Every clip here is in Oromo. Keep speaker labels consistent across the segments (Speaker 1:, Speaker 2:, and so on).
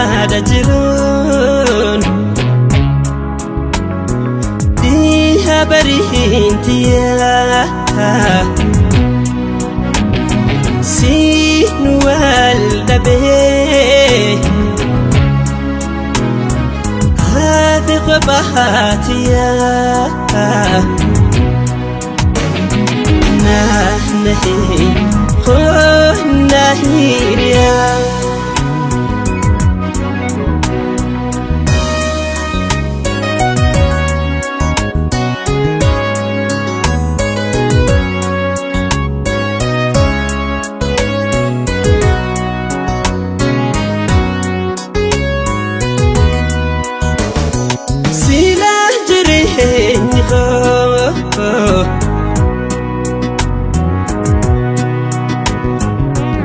Speaker 1: Bahaada jiruun Dhiha bariintiyaa Siin wal dhabee Hafi qobaatiyaa Naahnahi Khonnahiriyaa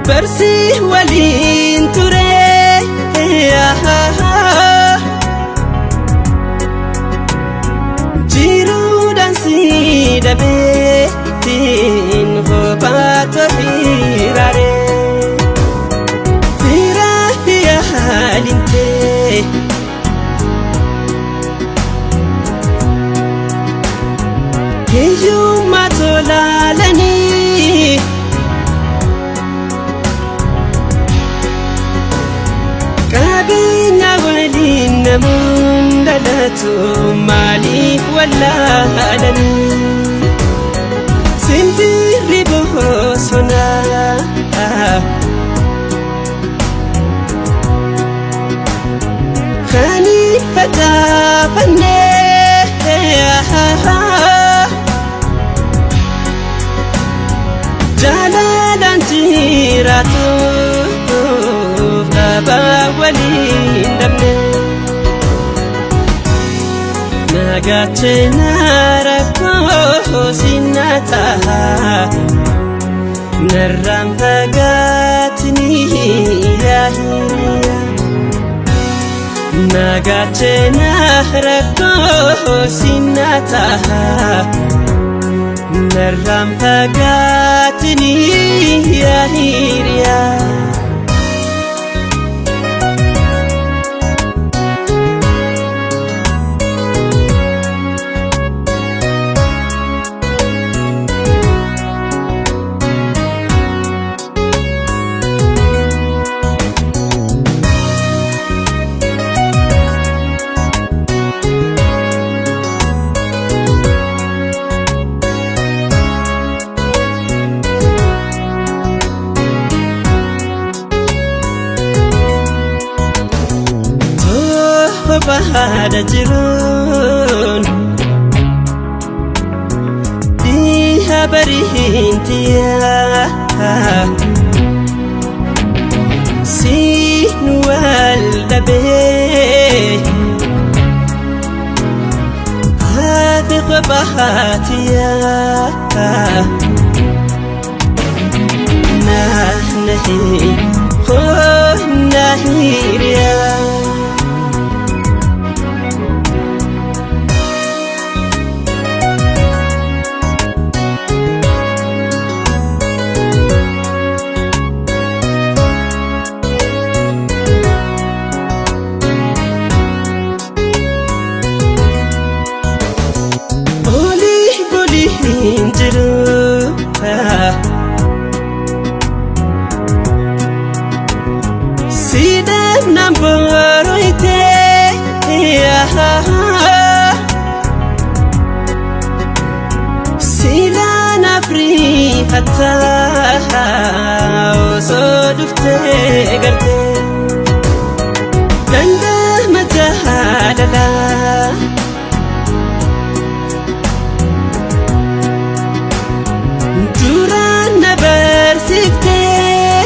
Speaker 1: Barsi waliin ture jiruudhaan si dhabeetiin kophaatu hiraare firaa yaalintee. Hiyyummaa tolaalanii qabeenya waliin namoon dhalatu maaliif wallaalanii simbirri bosonaa kan facaafannee Jaalalaan jiraatuuf dhabaa waliin dhabne Nagaachena rakkoo sinnataa narraan fagaatinii yaahiriyaa Nagaachena rakkoo sinnataa Narraan fagaatinii yaahiriyaa. Bahaada jiruun Dhiha bariintiyaa Siin wal dhabee Hafi qobaatiyaa Naahnahi Khonnahiriyaa Siidhaan boroitee Siilaan afriifataa osoo dhuftee gartee Danda'ama jaalalaa Duraan na barsiiftee.